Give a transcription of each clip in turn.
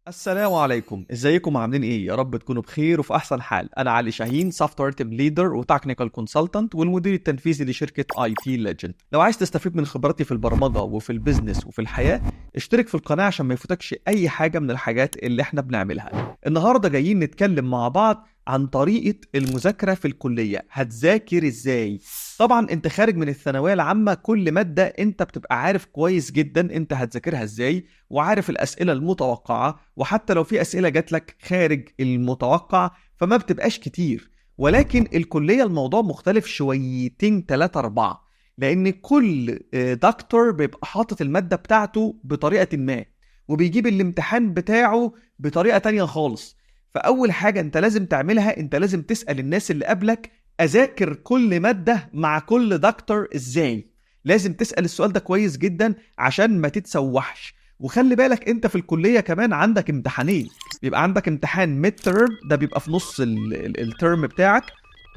السلام عليكم، ازيكم؟ عاملين ايه؟ يا رب تكونوا بخير وفي احسن حال. انا علي شاهين، software team leader و technical consultant والمدير التنفيذي لشركة IT Legend. لو عايز تستفيد من خبراتي في البرمجة وفي ال business وفي الحياه، اشترك في القناة عشان ما يفوتكش اي حاجة من الحاجات اللي احنا بنعملها. النهارده جايين نتكلم مع بعض عن طريقه المذاكرة في الكليه، هتذاكر ازاي. طبعا انت خارج من الثانوية العامه، كل مادة انت بتبقى عارف كويس جدا انت هتذاكرها ازاي، وعارف الاسئلة المتوقعة، وحتى لو في اسئلة جات لك خارج المتوقع فما بتبقاش كتير. ولكن الكلية الموضوع مختلف شويتين تلاتة أربعة، لأن كل دكتور بيبقى حاطط المادة بتاعته بطريقة ما، وبيجيب الامتحان بتاعه بطريقة تانية خالص. فأول حاجة أنت لازم تعملها، أنت لازم تسأل الناس اللي قبلك أذاكر كل مادة مع كل دكتور إزاي. لازم تسأل السؤال ده كويس جدا عشان ما تتسوحش. وخلي بالك انت في الكلية كمان عندك امتحانين، بيبقى عندك امتحان midterm، ده بيبقى في نص ال term بتاعك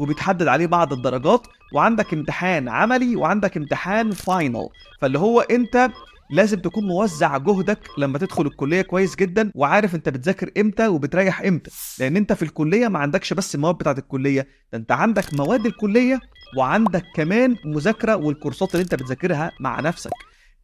وبيتحدد عليه بعض الدرجات، وعندك امتحان عملي، وعندك امتحان final. فاللي هو انت لازم تكون موزع جهدك لما تدخل الكلية كويس جدا، وعارف انت بتذاكر امتى وبتريح امتى، لان انت في الكلية ما عندكش بس المواد بتاعت الكلية، ده انت عندك مواد الكلية وعندك كمان مذاكرة والكورسات اللي انت بتذاكرها مع نفسك.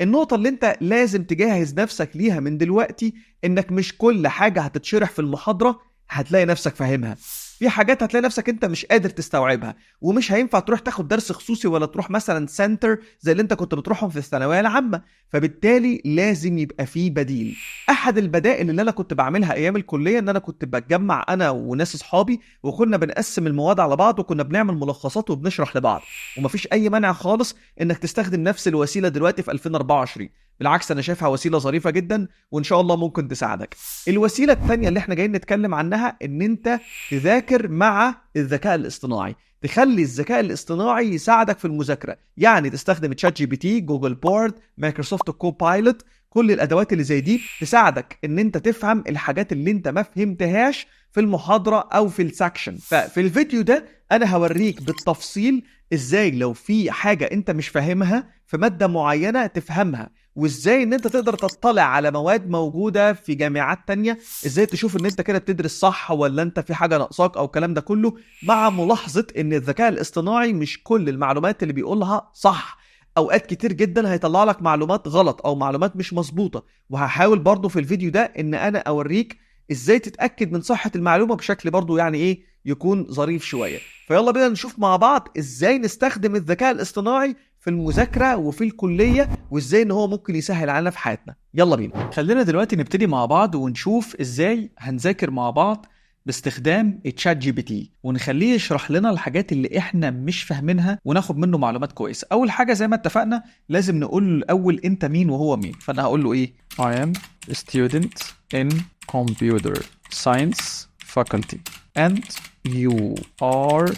النقطة اللي انت لازم تجهز نفسك ليها من دلوقتي، انك مش كل حاجة هتتشرح في المحاضرة هتلاقي نفسك فاهمها. في حاجات هتلاقي نفسك انت مش قادر تستوعبها، ومش هينفع تروح تاخد درس خصوصي ولا تروح مثلا center زي اللي انت كنت بتروحهم في الثانوية العامة، فبالتالي لازم يبقى فيه بديل. احد البدائل اللي انا كنت بعملها ايام الكلية ان انا كنت بتجمع انا وناس اصحابي، وكنا بنقسم المواد على بعض، وكنا بنعمل ملخصات وبنشرح لبعض، ومفيش اي مانع خالص انك تستخدم نفس الوسيلة دلوقتي في 2024. بالعكس انا شايفها وسيلة ظريفة جدا وان شاء الله ممكن تساعدك. الوسيلة الثانية اللي احنا جايين نتكلم عنها ان انت تذاكر مع الذكاء الاصطناعي، تخلي الذكاء الاصطناعي يساعدك في المذاكرة، يعني تستخدم ChatGPT، Google Bard، Microsoft Copilot، كل الادوات اللي زي دي تساعدك ان انت تفهم الحاجات اللي انت ما فهمتهاش في المحاضرة او في ال section. ففي الفيديو ده انا هوريك بالتفصيل ازاي لو في حاجة انت مش فاهمها في مادة معينة تفهمها، وازاي ان انت تقدر تطلع على مواد موجودة في جامعات تانية، ازاي تشوف ان انت كده بتدرس صح ولا انت في حاجة ناقصاك او الكلام ده كله، مع ملاحظة ان الذكاء الاصطناعي مش كل المعلومات اللي بيقولها صح، اوقات كتير جدا هيطلع لك معلومات غلط او معلومات مش مظبوطة. وهحاول برضو في الفيديو ده ان انا اوريك ازاي تتأكد من صحة المعلومة بشكل برضو يعني ايه يكون ظريف شوية. فيلا بينا نشوف مع بعض ازاي نستخدم الذكاء الاصطناعي في المذاكرة وفي الكلية، وازاي ان هو ممكن يسهل علينا في حياتنا. يلا بينا. خلينا دلوقتي نبتدي مع بعض ونشوف ازاي هنذاكر مع بعض باستخدام ChatGPT، ونخليه يشرح لنا الحاجات اللي احنا مش فاهمينها وناخد منه معلومات كويسة. اول حاجة زي ما اتفقنا لازم نقول له الاول انت مين وهو مين. فانا هقول له ايه؟ I am a student in computer science faculty and you are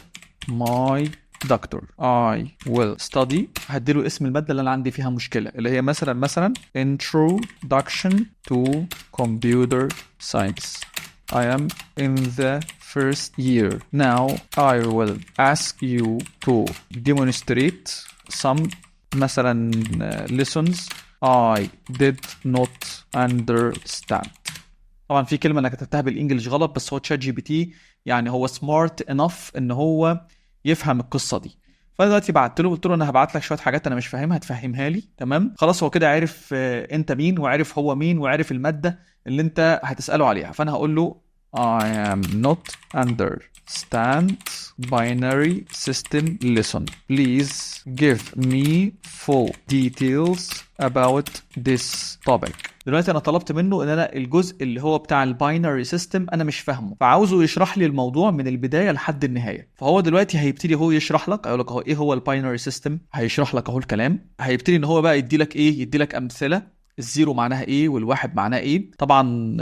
my doctor. I will study. هديله اسم المادة اللي أنا عندي فيها مشكلة، اللي هي مثلا Introduction to Computer Science. I am in the first year. Now I will ask you to demonstrate some مثلا lessons I did not understand. طبعا في كلمة أنا كتبتها بال English غلط، بس هو ChatGPT يعني هو smart enough إن هو يفهم القصة دي. فانا دلوقتي بعت له، قلت له انا هبعت لك شوية حاجات انا مش فاهمها تفهمها لي. تمام، خلاص هو كده عرف انت مين، وعرف هو مين، وعرف المادة اللي انت هتساله عليها. فانا هقول له I am not understand binary system lesson. Please give me full details about this topic. دلوقتي انا طلبت منه ان انا الجزء اللي هو بتاع ال binary system انا مش فاهمه، فعاوزه يشرح لي الموضوع من البداية لحد النهاية. فهو دلوقتي هيبتدي هو يشرح لك، هيقول لك اهو ايه هو ال binary system، هيشرح لك اهو الكلام. هيبتدي ان هو بقى يدي لك ايه، يدي لك امثلة، ال zero معناها ايه والواحد معناه ايه. طبعا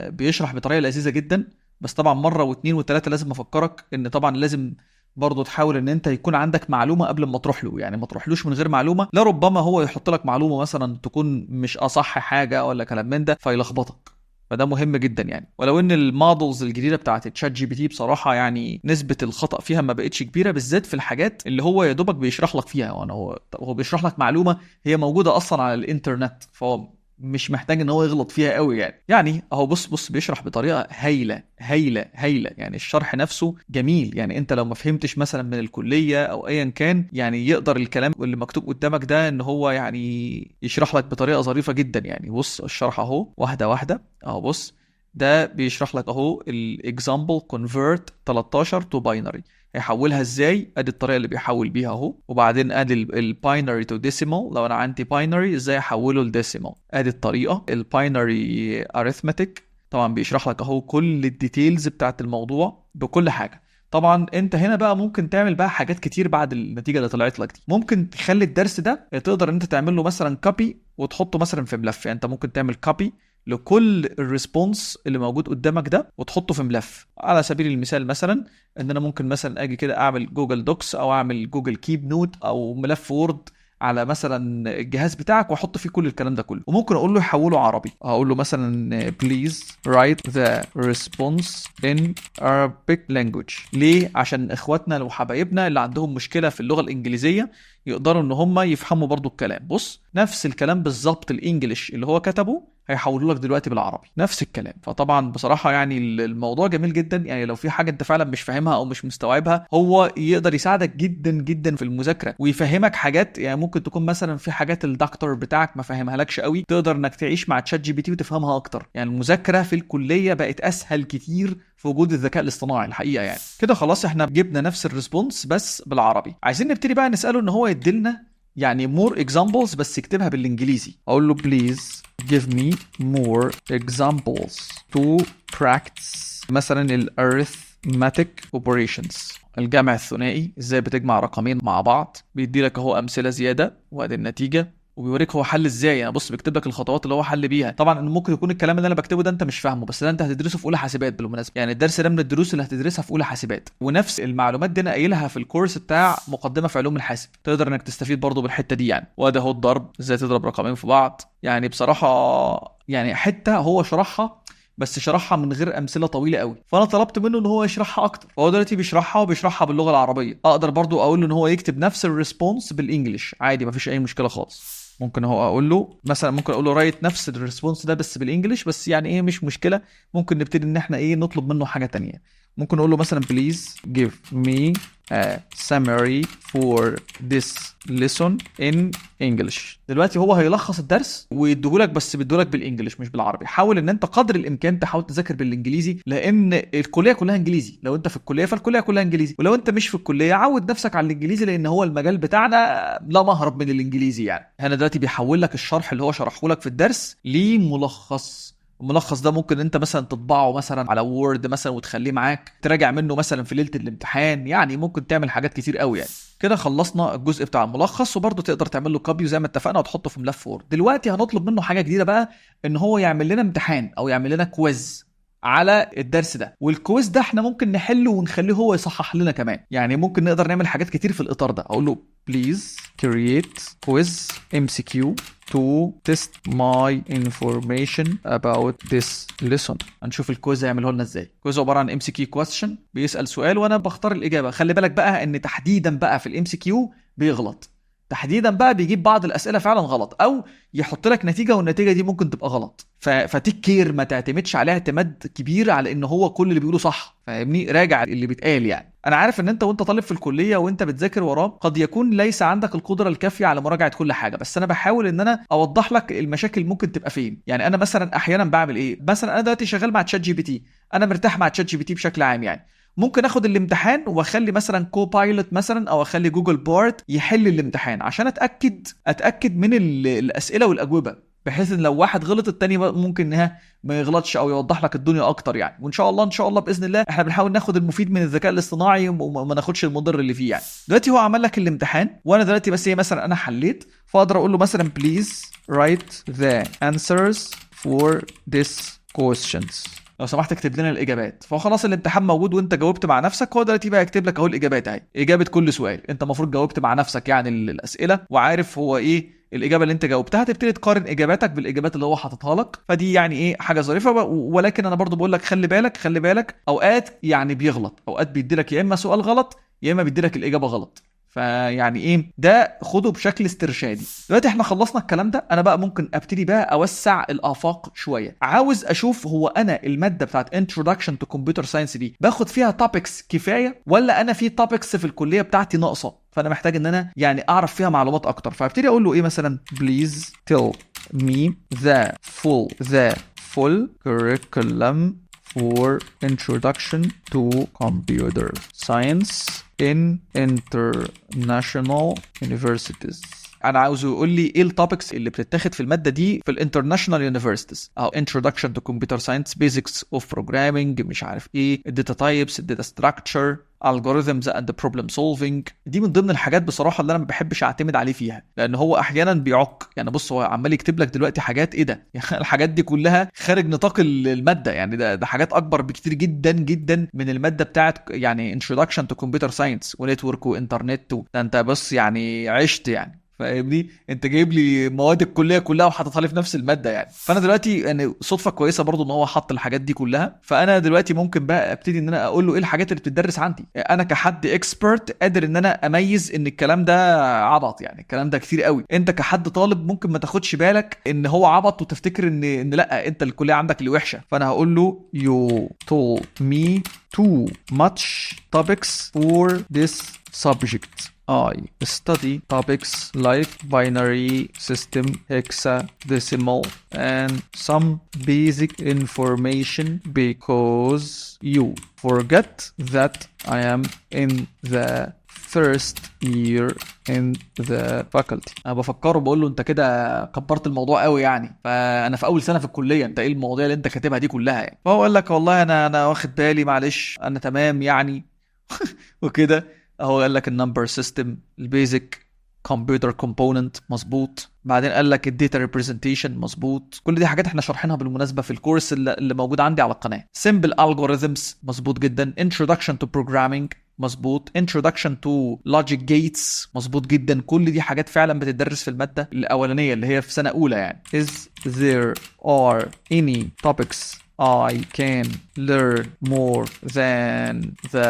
بيشرح بطريقة لذيذة جدا، بس طبعا مرة واثنين وثلاثة لازم افكرك ان طبعا لازم برضه تحاول ان انت يكون عندك معلومة قبل ما تروح له، يعني ما تروحلوش من غير معلومة، لربما هو يحط لك معلومة مثلا تكون مش اصح حاجة ولا كلام من ده فيلخبطك. فده مهم جدا يعني. ولو ان ال models الجديدة بتاعت ChatGPT بصراحة يعني نسبه الخطا فيها ما بقتش كبيرة، بالذات في الحاجات اللي هو يا دوبك بيشرح لك فيها، يعني هو بيشرح لك معلومة هي موجودة اصلا على الانترنت، فهو مش محتاج ان هو يغلط فيها قوي يعني اهو بص بص بيشرح بطريقة هايلة هايلة هايلة، يعني الشرح نفسه جميل. يعني انت لو ما فهمتش مثلا من الكلية او ايا كان، يعني يقدر الكلام اللي مكتوب قدامك ده ان هو يعني يشرح لك بطريقة ظريفة جدا. يعني بص الشرح اهو واحدة واحدة اهو، بص ده بيشرح لك اهو ال example convert 13 to binary، هيحولها ازاي، ادي الطريقة اللي بيحول بيها اهو. وبعدين ادي ال binary to decimal، لو انا عندي binary ازاي احوله ل decimal، ادي الطريقة. ال binary arithmetic طبعا بيشرح لك اهو كل ال details بتاعت الموضوع بكل حاجة. طبعا انت هنا بقى ممكن تعمل بقى حاجات كتير بعد النتيجة اللي طلعت لك دي. ممكن تخلي الدرس ده تقدر انت تعمل له مثلا copy وتحطه مثلا في ملف. يعني انت ممكن تعمل copy لكل ال response اللي موجود قدامك ده وتحطه في ملف. على سبيل المثال مثلا ان انا ممكن مثلا اجي كده اعمل Google Docs او اعمل Google Keep note او ملف Word على مثلا الجهاز بتاعك واحط فيه كل الكلام ده كله. وممكن اقول له يحوله عربي، اقول له مثلا please write the response in Arabic language. ليه؟ عشان اخواتنا وحبايبنا اللي عندهم مشكلة في اللغة الانجليزية يقدروا ان هم يفهموا برضو الكلام. بص نفس الكلام بالظبط ال English اللي هو كتبه هيحوله لك دلوقتي بالعربي نفس الكلام. فطبعا بصراحة يعني الموضوع جميل جدا. يعني لو في حاجة انت فعلا مش فاهمها او مش مستوعبها هو يقدر يساعدك جدا جدا في المذاكرة ويفهمك حاجات. يعني ممكن تكون مثلا في حاجات الدكتور بتاعك ما فهمها لكش قوي، تقدر انك تعيش مع ChatGPT وتفهمها اكتر. يعني المذاكرة في الكلية بقت اسهل كتير في وجود الذكاء الاصطناعي الحقيقة. يعني كده خلاص احنا جبنا نفس ال response بس بالعربي. عايزين نبتدي بقى نساله ان هو يديلنا يعني more examples بس يكتبها بالانجليزي. اقول له please give me more examples to practice مثلا ال arithmetic operations، الجمع الثنائي، ازاي بتجمع رقمين مع بعض. بيدي لك اهو امثلة زيادة وادي النتيجة، وبيوريك هو حل ازاي. يعني بص بيكتب لك الخطوات اللي هو حل بيها. طبعا ممكن يكون الكلام اللي انا بكتبه ده انت مش فاهمه، بس ده انت هتدرسه في اولى حاسبات بالمناسبة. يعني الدرس ده من الدروس اللي هتدرسها في اولى حاسبات، ونفس المعلومات دي انا قايلها في الكورس بتاع مقدمه في علوم الحاسب، تقدر انك تستفيد برضو بالحتة دي. يعني وده اهو الضرب، ازاي تضرب رقمين في بعض. يعني بصراحة يعني حتة هو شرحها بس شرحها من غير امثلة طويلة قوي، فانا طلبت منه ان هو يشرحها اكتر، فهو دلوقتي بيشرحها وبيشرحها باللغة العربية. اقدر برضو اقول له ان هو يكتب نفس ال response بال English عادي، مفيش اي مشكلة خالص. ممكن هو اقول له مثلا، ممكن اقول له write نفس ال response ده بس بال English، بس يعني ايه مش مشكلة. ممكن نبتدي ان احنا ايه نطلب منه حاجة تانية. ممكن نقول له مثلا please give me a summary for this lesson in English. دلوقتي هو هيلخص الدرس ويديهولك، بس بيديهولك بال English مش بالعربي. حاول ان انت قدر الامكان تحاول تذاكر بالانجليزي، لان الكلية كلها انجليزي. لو انت في الكلية فالكليه كلها انجليزي، ولو انت مش في الكلية عود نفسك على الانجليزي، لان هو المجال بتاعنا لا مهرب من الانجليزي. يعني هنا دلوقتي بيحول لك الشرح اللي هو شرحه لك في الدرس لملخص. الملخص ده ممكن انت مثلا تطبعه مثلا على Word مثلا وتخليه معاك تراجع منه مثلا في ليلة الامتحان. يعني ممكن تعمل حاجات كتير قوي. يعني كده خلصنا الجزء بتاع الملخص، وبرده تقدر تعمل له copy زي ما اتفقنا وتحطه في ملف Word. دلوقتي هنطلب منه حاجة جديدة بقى، ان هو يعمل لنا امتحان او يعمل لنا quiz على الدرس ده. وال quiz ده احنا ممكن نحله ونخليه هو يصحح لنا كمان. يعني ممكن نقدر نعمل حاجات كتير في الاطار ده. اقول له please create quiz MCQ to test my information about this lesson. هنشوف ال quiz هيعمله لنا ازاي. quiz عبارة عن MCQ question، بيسال سؤال وانا بختار الاجابة. خلي بالك بقى ان تحديدا بقى في ال MCQ بيغلط، تحديدا بقى بيجيب بعض الاسئلة فعلا غلط، او يحط لك نتيجة والنتيجة دي ممكن تبقى غلط. ف take care، ما تعتمدش عليها اعتماد كبير على ان هو كل اللي بيقوله صح، فاهمني؟ راجع اللي بيتقال. يعني انا عارف ان انت وانت طالب في الكلية وانت بتذاكر وراه قد يكون ليس عندك القدرة الكافيه على مراجعه كل حاجة، بس انا بحاول ان انا اوضح لك المشاكل ممكن تبقى فين. يعني انا مثلا احيانا بعمل ايه، مثلا انا دلوقتي شغال مع ChatGPT، انا مرتاح مع ChatGPT بشكل عام. يعني ممكن اخد الامتحان واخلي مثلا Copilot مثلا او اخلي Google Bard يحل الامتحان عشان اتاكد من الاسئلة والاجوبه، بحيث ان لو واحد غلط التاني ممكن انها ما يغلطش او يوضح لك الدنيا اكتر. يعني وان شاء الله ان شاء الله باذن الله احنا بنحاول ناخد المفيد من الذكاء الاصطناعي وما ناخدش المضر اللي فيه. يعني دلوقتي هو عمل لك الامتحان، وانا دلوقتي بس ايه مثلا انا حليت، فاقدر اقول له مثلا please write the answers for this questions، لو سمحت اكتب لنا الاجابات. فهو خلاص الامتحان موجود وانت جاوبت مع نفسك، هو دلوقتي بقى يكتب لك اهو الاجابات اهي، اجابه كل سؤال. انت المفروض جاوبت مع نفسك يعني الاسئلة وعارف هو ايه الاجابة اللي انت جاوبتها، تبتدي تقارن اجاباتك بالاجابات اللي هو حاططها لك. فدي يعني ايه حاجة ظريفة، ولكن انا برضو بقول لك خلي بالك، خلي بالك اوقات يعني بيغلط، اوقات بيدي لك يا اما سؤال غلط يا اما بيدي لك الاجابة غلط. فيعني ايه ده، خده بشكل استرشادي. دلوقتي احنا خلصنا الكلام ده، انا بقى ممكن ابتدي بقى اوسع الافاق شويه. عاوز اشوف هو انا المادة بتاعت Introduction to Computer Science دي باخد فيها topics كفاية، ولا انا في topics في الكلية بتاعتي ناقصه، فانا محتاج ان انا يعني اعرف فيها معلومات اكتر. فابتدي اقول له ايه مثلا، please tell me the full curriculum for introduction to computer science in international universities. انا عاوزه يقول لي ايه ال topics اللي بتتاخد في المادة دي في ال international universities، او introduction to computer science، basics of programming، مش عارف ايه، ال data types، ال data structure، algorithms and problem solving. دي من ضمن الحاجات بصراحة اللي انا ما بحبش اعتمد عليه فيها، لان هو احيانا بيعك. يعني بص، هو عمال يكتب لك دلوقتي حاجات ايه ده؟ يعني الحاجات دي كلها خارج نطاق الماده، يعني ده حاجات اكبر بكتير جدا جدا من المادة بتاعت يعني introduction to computer science و network وانترنت. ده انت بص يعني عشت يعني، فاهمني؟ انت جايب لي مواد الكلية كلها وحاططها لي في نفس المادة يعني. فانا دلوقتي يعني صدفة كويسة برضو ان هو حط الحاجات دي كلها. فانا دلوقتي ممكن بقى ابتدي ان انا اقول له ايه الحاجات اللي بتدرس عندي. انا كحد expert قادر ان انا اميز ان الكلام ده عبط، يعني الكلام ده كتير قوي. انت كحد طالب ممكن ما تاخدش بالك ان هو عبط وتفتكر ان لا، انت الكلية عندك اللي وحشه. فانا هقول له you told me too much topics for this subject. I study topics like binary system, hexadecimal, and some basic information because you forget that I am in the first year in the faculty. انا بفكره بقول له انت كده كبرت الموضوع قوي يعني، فانا في اول سنة في الكليه، انت ايه المواضيع اللي انت كاتبها دي كلها يعني؟ فهو قال لك والله انا واخد بالي، معلش، انا تمام يعني وكده. اهو قال لك ال number system، ال basic computer component، مظبوط. بعدين قال لك ال data representation، مظبوط. كل دي حاجات احنا شارحينها بالمناسبة في الكورس اللي موجود عندي على القناه. simple algorithms، مظبوط جدا. introduction to programming، مظبوط. introduction to logic gates، مظبوط جدا. كل دي حاجات فعلا بتدرس في المادة الاولانية اللي هي في سنة اولى يعني. is there are any topics I can learn more than the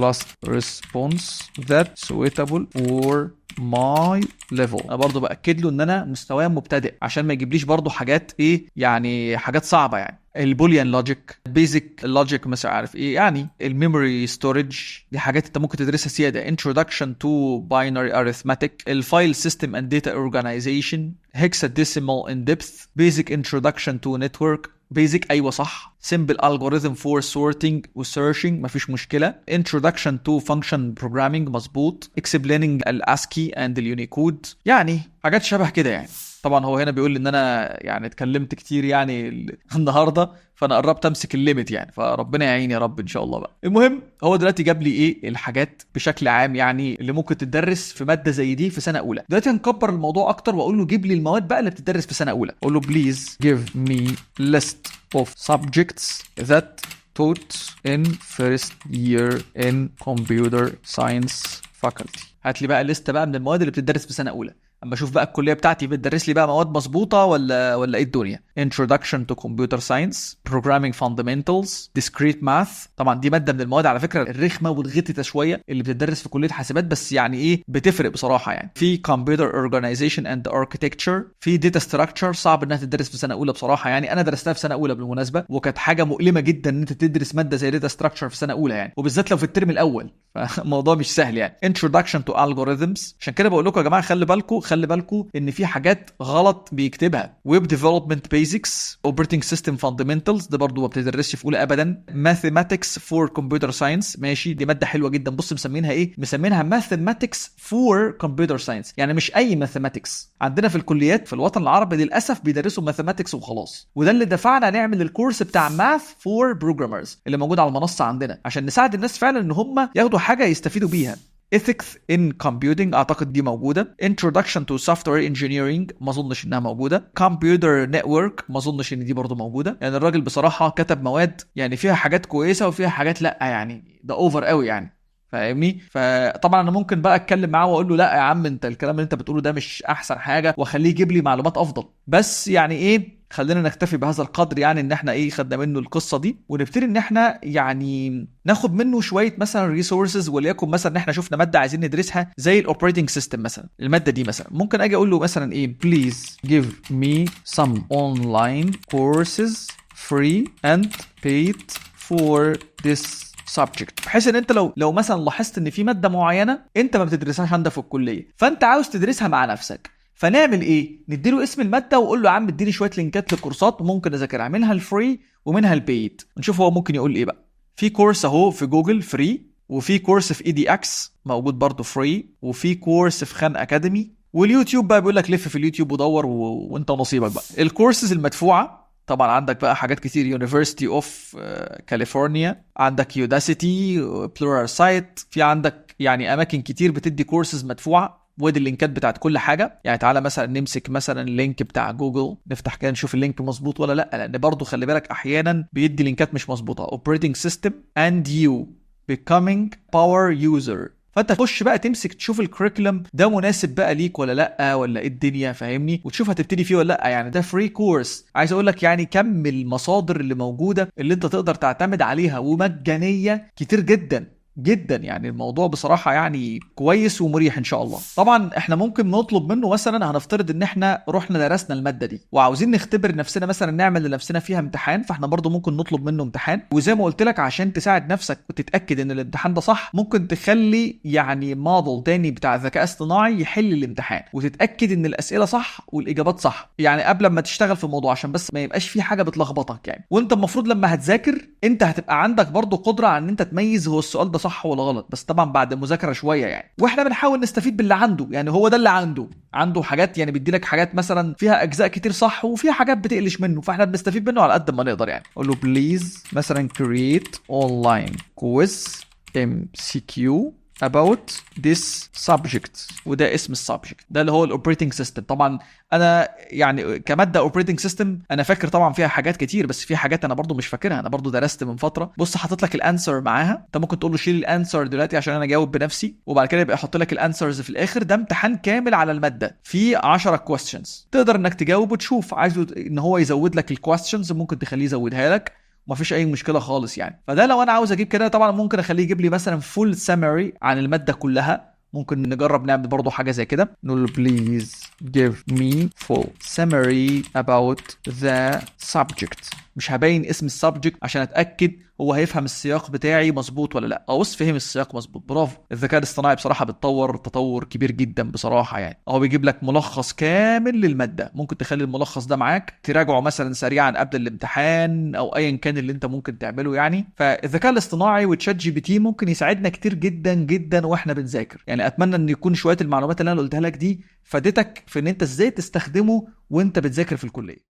last response that suitable for my level؟ انا برضو باكد له ان انا مستواي مبتدئ عشان ما يجيبليش برضو حاجات ايه يعني، حاجات صعبة يعني. ال boolean logic، basic logic، مش عارف ايه يعني، ال memory storage، دي حاجات انت ممكن تدرسها زياده. introduction to binary arithmetic، ال file system and data organization، hexadecimal in depth، basic introduction to network basic، ايوه صح. simple algorithm for sorting و searching، مفيش مشكله. introduction to function programming، مظبوط. explaining ال ASCII and ال Unicode، يعني حاجات شبه كده يعني. طبعا هو هنا بيقول لي ان انا يعني اتكلمت كتير يعني النهارده، فانا قربت امسك ال limit يعني، فربنا يعين يا رب ان شاء الله بقى. المهم هو دلوقتي جاب لي ايه الحاجات بشكل عام يعني اللي ممكن تدرس في مادة زي دي في سنة اولى. دلوقتي هنكبر الموضوع اكتر واقول له جيب لي المواد بقى اللي بتدرس في سنة اولى. اقول له please give me list of subjects that taught in first year in computer science faculty. هات لي بقى لستة بقى من المواد اللي بتدرس في سنة اولى، اما اشوف بقى الكلية بتاعتي بتدرس لي بقى مواد مظبوطة ولا ايه الدنيا. Introduction to Computer Science، Programming Fundamentals، Discrete Math. طبعا دي مادة من المواد على فكرة الرخمه والغتته شوية اللي بتدرس في كليه حاسبات، بس يعني ايه بتفرق بصراحة يعني. في Computer Organization and Architecture، في Data Structure، صعب انها تدرس في سنة اولى بصراحة يعني. انا درستها في سنة اولى بالمناسبه، وكانت حاجة مؤلمة جدا ان انت تدرس مادة زي Data Structure في سنة اولى يعني، وبالذات لو في الترم الاول، فالموضوع مش سهل يعني. Introduction to Algorithms. عشان كده بقول لكم يا جماعة خلي بالكم، خلي بالكم ان في حاجات غلط بيكتبها. Web Development Basics، Operating System Fundamentals، ده برضو ما بتدرسش في اولى ابدا. Mathematics for Computer Science، ماشي، دي مادة حلوة جدا. بص مسمينها ايه؟ مسمينها Mathematics for Computer Science، يعني مش اي mathematics. عندنا في الكليات في الوطن العربي للاسف بيدرسوا mathematics وخلاص، وده اللي دفعنا نعمل الكورس بتاع Math for Programmers اللي موجود على المنصة عندنا، عشان نساعد الناس فعلا ان هم ياخدوا حاجة يستفيدوا بيها. ethics in computing، اعتقد دي موجوده. introduction to software engineering، ما اظنش انها موجوده. computer network، ما اظنش ان دي برضو موجوده. يعني الراجل بصراحة كتب مواد يعني فيها حاجات كويسة وفيها حاجات لا، يعني ده over قوي يعني. فاهمني؟ فطبعا انا ممكن بقى اتكلم معاه واقول له لا يا عم انت الكلام اللي انت بتقوله ده مش احسن حاجه، واخليه يجيب لي معلومات افضل. بس يعني ايه، خلينا نكتفي بهذا القدر، يعني ان احنا ايه خدنا منه القصة دي، ونبتدي ان احنا يعني ناخد منه شوية مثلا resources. وليكن مثلا ان احنا شفنا مادة عايزين ندرسها زي ال operating system مثلا، المادة دي مثلا ممكن اجي اقول له مثلا ايه please give me some online courses free and paid for this subject، بحيث ان انت لو مثلا لاحظت ان في مادة معينة انت ما بتدرسهاش عندك في الكلية، فانت عاوز تدرسها مع نفسك، فنعمل ايه؟ نديله اسم المادة وقول له يا عم اديني شوية لينكات لكورسات ممكن اذاكرها، منها ال free ومنها ال paid، ونشوف هو ممكن يقول ايه بقى. في كورس اهو في جوجل free، وفي كورس في edX موجود برضه free، وفي كورس في Khan Academy، واليوتيوب بقى بيقول لك لف في اليوتيوب ودور وانت نصيبك بقى. الكورسز المدفوعه طبعا عندك بقى حاجات كتير، University of California، عندك Udacity، Pluralsight، في عندك يعني اماكن كتير بتدي كورسز مدفوعة، وادي اللينكات بتاعت كل حاجة. يعني تعالى مثلا نمسك مثلا ال link بتاع جوجل، نفتح كده نشوف ال link مظبوط ولا لا، لان برضو خلي بالك احيانا بيدي لينكات مش مظبوطة. operating system and you becoming power user، فانت تخش بقى تمسك تشوف ال curriculum ده مناسب بقى ليك ولا لا، ولا ايه الدنيا، فاهمني؟ وتشوف هتبتدي فيه ولا لا. يعني ده free course، عايز اقول لك يعني كم المصادر اللي موجودة اللي انت تقدر تعتمد عليها ومجانيه كتير جدا جدا. يعني الموضوع بصراحة يعني كويس ومريح ان شاء الله. طبعا احنا ممكن نطلب منه مثلا، هنفترض ان احنا رحنا درسنا المادة دي وعاوزين نختبر نفسنا مثلا، نعمل لنفسنا فيها امتحان، فاحنا برضو ممكن نطلب منه امتحان. وزي ما قلت لك عشان تساعد نفسك وتتأكد ان الامتحان ده صح، ممكن تخلي يعني موديل تاني بتاع ذكاء اصطناعي يحل الامتحان وتتأكد ان الأسئلة صح والإجابات صح، يعني قبل ما تشتغل في الموضوع، عشان بس ما يبقاش في حاجة بتلخبطك يعني. وانت المفروض لما هتذاكر انت هتبقى عندك برضو قدرة على ان انت تميز هو السؤال ده صح ولا غلط، بس طبعا بعد مذاكرة شوية يعني. واحنا بنحاول نستفيد باللي عنده، يعني هو ده اللي عنده، عنده حاجات يعني بيدي لك حاجات مثلا فيها اجزاء كتير صح وفيها حاجات بتقلش منه، فاحنا بنستفيد منه على قد ما نقدر يعني. قول له please مثلا create online quiz MCQ about this subject، وده اسم ال subject ده اللي هو ال operating system. طبعا انا يعني كمادة operating system انا فاكر طبعا فيها حاجات كتير، بس في حاجات انا برضو مش فاكرها، انا برضو درست من فترة. بص حاطط لك ال answer معاها، انت ممكن تقول له شيل ال answer دلوقتي عشان انا اجاوب بنفسي، وبعد كده يبقى يحط لك ال answers في الاخر. ده امتحان كامل على المادة في 10 questions، تقدر انك تجاوب وتشوف. عايزه ان هو يزود لك ال questions ممكن تخليه يزودها لك، ومفيش اي مشكلة خالص يعني. فده لو انا عاوز اجيب كده، طبعا ممكن اخليه يجيب لي مثلا full summary عن المادة كلها، ممكن نجرب نعمل برضو حاجة زي كده، نقول له please give me full summary about the subject. مش هبين اسم ال subject عشان اتاكد هو هيفهم السياق بتاعي مظبوط ولا لا. ابص فهم السياق مظبوط، برافو. الذكاء الاصطناعي بصراحة بيتطور تطور كبير جدا بصراحة يعني. هو بيجيب لك ملخص كامل للماده، ممكن تخلي الملخص ده معاك تراجعه مثلا سريعا قبل الامتحان او ايا كان اللي انت ممكن تعمله يعني. فالذكاء الاصطناعي و ChatGPT ممكن يساعدنا كتير جدا جدا واحنا بنذاكر يعني. اتمنى ان يكون شوية المعلومات اللي انا قلتها لك دي فادتك في ان انت ازاي تستخدمه وانت بتذاكر في الكلية.